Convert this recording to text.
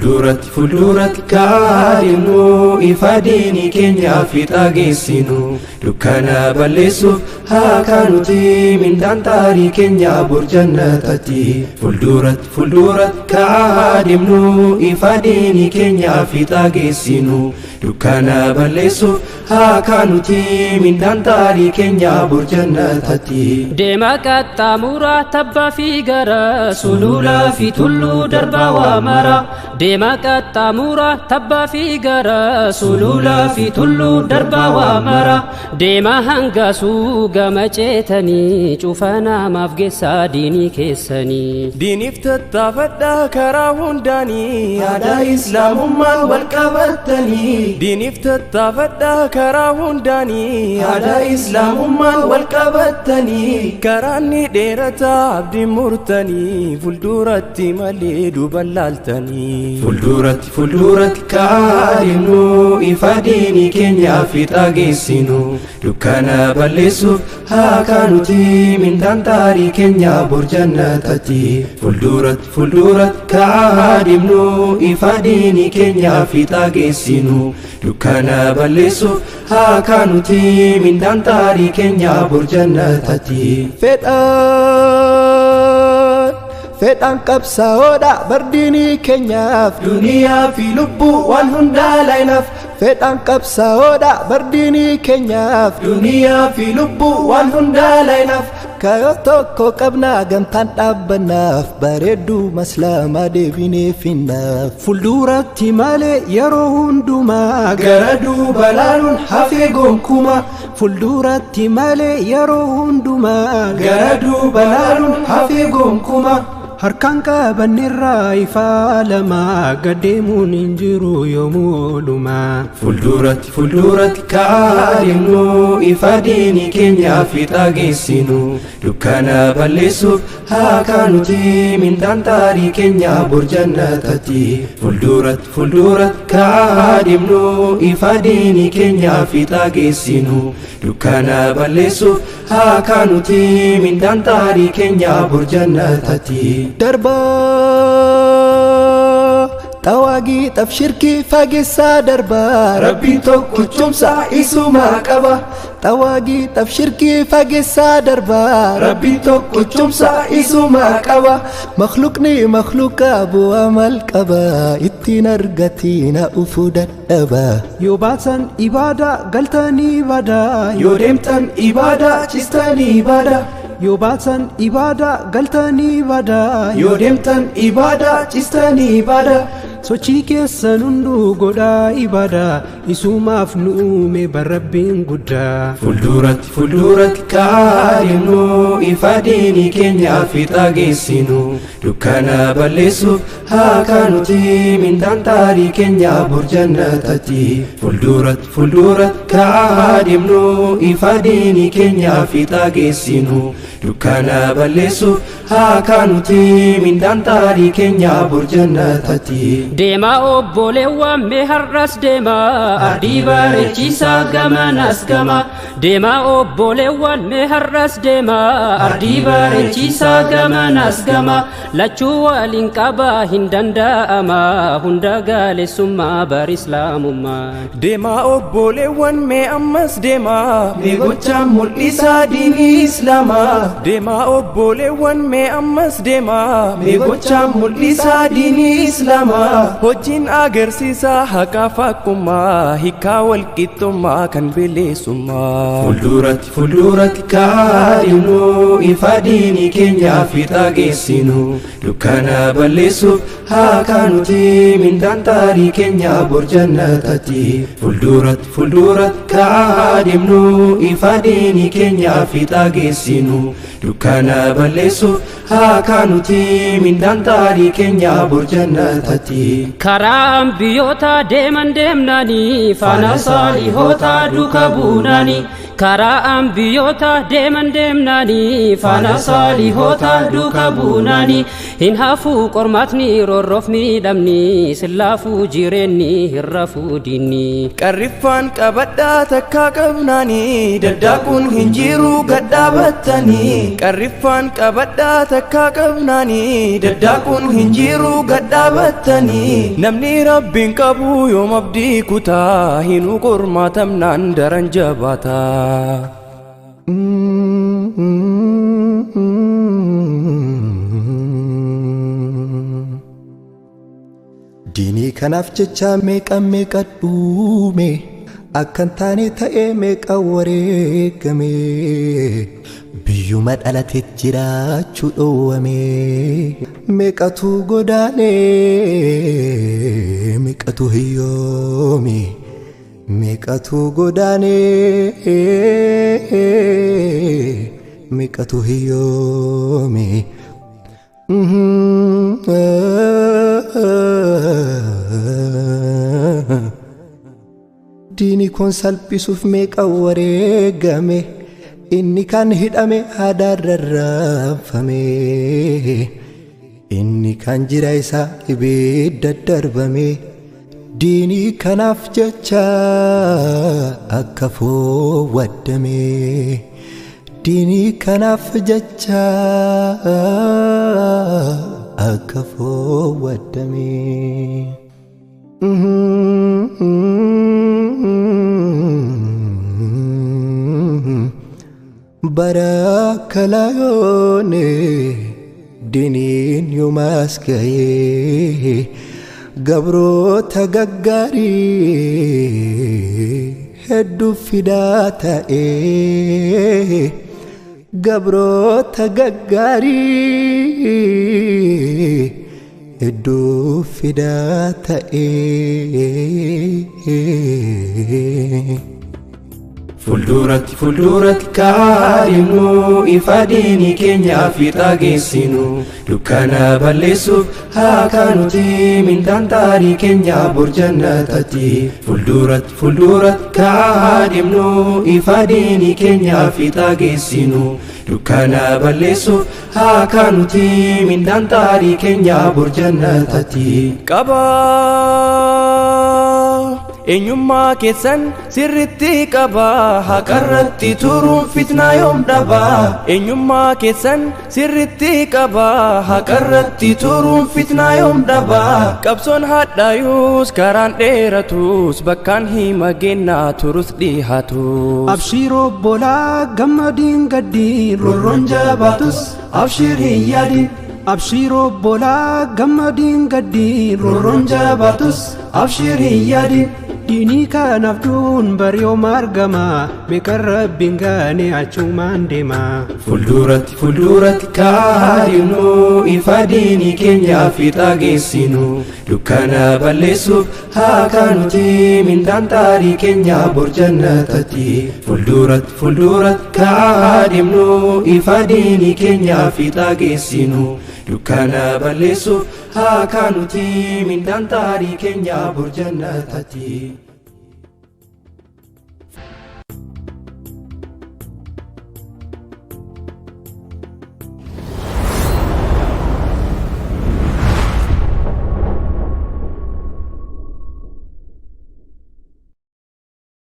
Fuulduratti fuulduratti ka'aa deemnu ifa diinii keenyaa fiixaa geessinu dukkana balleessuuf haa kaanuti mindaan xaarii keenyaa bor jannatatti. Fuulduratti fuulduratti ka'aa deemnu ifa diinii keenyaa fiixaa geessinu dukkana balleessuuf haa kaanuti mindaan xaarii keenyaa bor jannatatti. Deema qaxxaamuraa tabbaa fi gara sululaa fi tulluu darbaa waa mara. Deema qaxxaamuraa tabbaa fi gara sululaa fi tulluu darbaa waa mara. Deema hangasuu gama ceetanii cufa namaaf geessaa diinii keessanii. Diiniif tattaafadhaa karaa hundaanii Aadaa islaamummaan wal qabattanii Diiniif tattaafadhaa karaa hundaanii Aadaa islaamummaan wal qabattanii Karaan ni dheerataa abdii murtanii fuulduratti malee duuban laaltanii. Fuulduratti fuulduratti ka'aa deemnu ifa diinii keenyaa fiixaa geessinu dukkana balleessuuf haa kaanuti mindaan xaarii keenyaa bor jannatatti. Fuulduratti fuulduratti ka'aa deemnu ifa diinii keenyaa fiixaa geessinu dukkana balleessuuf haa kaanuti mindaan xaarii keenyaa bor jannatatti. Fedhaan fedhaan qabsaa'oodha bardiinii keenyaaf Duniyaa fi lubbuu waan hundaa laayinaaf fedhaan qabsaa'oodha bardiinii keenyaaf Duniyaa fi lubbuu waan hundaa laayinaaf Kayoo tokko qabnaa gamtaan dhaabbannaaf bareedduu maslaamaa deebinee finnaaf. Fuulduratti malee yeroo hundumaa gara duuba laaluun hafee gonkumaa Fuulduratti malee yeroo hundumaa gara duuba laaluun hafee gonkumaa Harkaan qabanneerraa ifaa lama gaddeemuun hin jiru yoomuu oolumaa. Fuulduratti fuulduratti ka'aa deemnu ifa diinii keenyaa fiixaa geessinu dukkana balleessuuf haa kaanuti mindaan xaarii keenyaa bor jannatatti. Fuulduratti fuulduratti ka'aa deemnu ifa diinii keenyaa fiixaa geessinu dukkana balleessuuf haa kaanuti mindaan xaarii keenyaa bor jannatatti. Darbaa xawaagii xaf shirkii fageessaa darbaa Rabbiin tokkichumsa isumaa qaba. Xawaagii xaf shirkii fageessaa darbaa Rabbiin tokkichumsa isumaa qaba. Makhluuqni makhluuqa bu'aa maal qaba ittiin argatina ufuu dadhaba. Yoo baatan ibaadaa galtanii badaa. Yoo deemtan ibaadaa ciistanii badaa. Yoo baatan ibaadaa galtanii badaa. Yoo deemtan ibaadaa ciistanii badaa. Sochii keessan hunduu godhaa ibaadaa isumaaf nu uume barrabbiin guddaa. Fuulduratti fuulduratti ka'aa deemnu ifa diinii keenyaa fiixaa geessinu dukkana balleessuuf haa kaanuti mindaan xaarii keenyaa bor jannatatti. Fuulduratti fuulduratti ka'aa deemnu ifa diinii keenyaa fiixaa geessinu dukkana balleessuuf haa kaanuti mindaan xaarii keenyaa bor jannatatti. Deema obboleewwan mee har'as deema ardii bareechisaa gamanas gama. Deema obboleewwan mee har'as deema ardii bareechisaa gamanas gama. Lachuu waliin qabaa hin danda'ama hunda gaalessummaa bar islaamummaa. Deemaa obboleewwan mee ammas deemaa Mee gochaan mul'isaa diinii islaamaa. Deemaa obboleewwan mee ammas deemaa Mee gochaan mul'isaa diinii islaamaa. Hojiin agarsiisaa haqaaf haqummaa hiikaa walqixxummaa kan bilisummaa. Fuulduratti fuulduratti ka'aa deemnu ifa diinii keenyaa fiixaa geessinu dukkana balleessuuf haa kaanuti mindaan xaarii keenyaa bor jannatatti. Fuulduratti fuulduratti ka'aa deemnu ifa diinii keenyaa fiixaa geessinu dukkana balleessuuf haa kaanuti mindaan xaarii keenyaa bor jannatatti. Karaa biyyoota deeman deemnanii faana saalihoota duuka buunanii. Karaa biyyoota deeman deemnanii faana saalihoota duuka buunanii. Hin hafuu qormaatni roorroof miidhamni sillaafuu jireenyi hin rafuu diinni. Qarriffaan qabadhaa takkaa qabnaanii daddaaquun hin jiru gadhaabattanii. Qarriffaan qabadhaa takkaa qabnaanii daddaaquun hin jiru gadhaabattanii. Namni Rabbiin qabu yoom abdii kutaa, hinuu qormaatamnaan daran jabaata. Diinii kanaaf jecha meeqa meeqa dhuume, akkan taane ta'ee meeqa wareegame, biyyuma dhalate jiraachuu dhoowwame, meeqatu godaane, meeqatu hiyyoome, meeqatu godaane, meeqatu hiyyoome. Diinii kun salphisuuf meeqa wareegame, inni kan hidhame haadaan rarraafame, inni kan jira isaa ibidda darbame, diinii kanaaf jecha akka foowwaddame, diinii kanaaf jecha akka foowwaddame. Bara kalayoone diiniin yoomaas ga'ee gabroota gaggaarii hedduu fidaa ta'ee, gabroota gaggaarii hedduu fidaa ta'ee. Fuulduratti fuulduratti kaadhimnu, ifa diinii keenyaa fiixaa geessinu, dukkana balleessuuf haa kaanuti, mindaan taarii keenyaa bor jannatatti. Fuulduratti fuulduratti kaadhimnu, ifa diinii keenyaa fiixaa geessinu, dukkana balleessuuf haa kaanuti, mindaan taarii keenyaa bor jannatatti. Qabaa eenyummaa keessan sirritti qabaa, haqarratti turuun fitnaa yoom dhabaa. Eenyummaa keessan sirritti qabaa, haqarratti turuun fitnaa yoom dhabaa. Qabsoon hadhaayus karaan dheeratus, bakkaan hima gennaa turus dhihatus. Abshiir obbolaa, gammadiin gaddiin, roorroon jabaatus abshiir hin yaadin. Abshiir obbolaa, gammadiin gaddiin, roorroon jabaatus abshiir hin yaadin. Diinii kanaaf duun bari'ooma argama, meeqan Rabbiin gaane achumaan deema. Fuulduratti fuulduratti kaadhimnu, ifa diinii keenyaa fiixaa geessinu, dukkana balleessuuf haa kaanuti, mindaan taarii keenyaa bor jannatatti. Fuulduratti fuulduratti kaadhimnu, ifa diinii keenyaa fiixaa geessinu, dukkana balleessuuf haa kaanuti, mindaan taarii keenyaa bor jannatatti.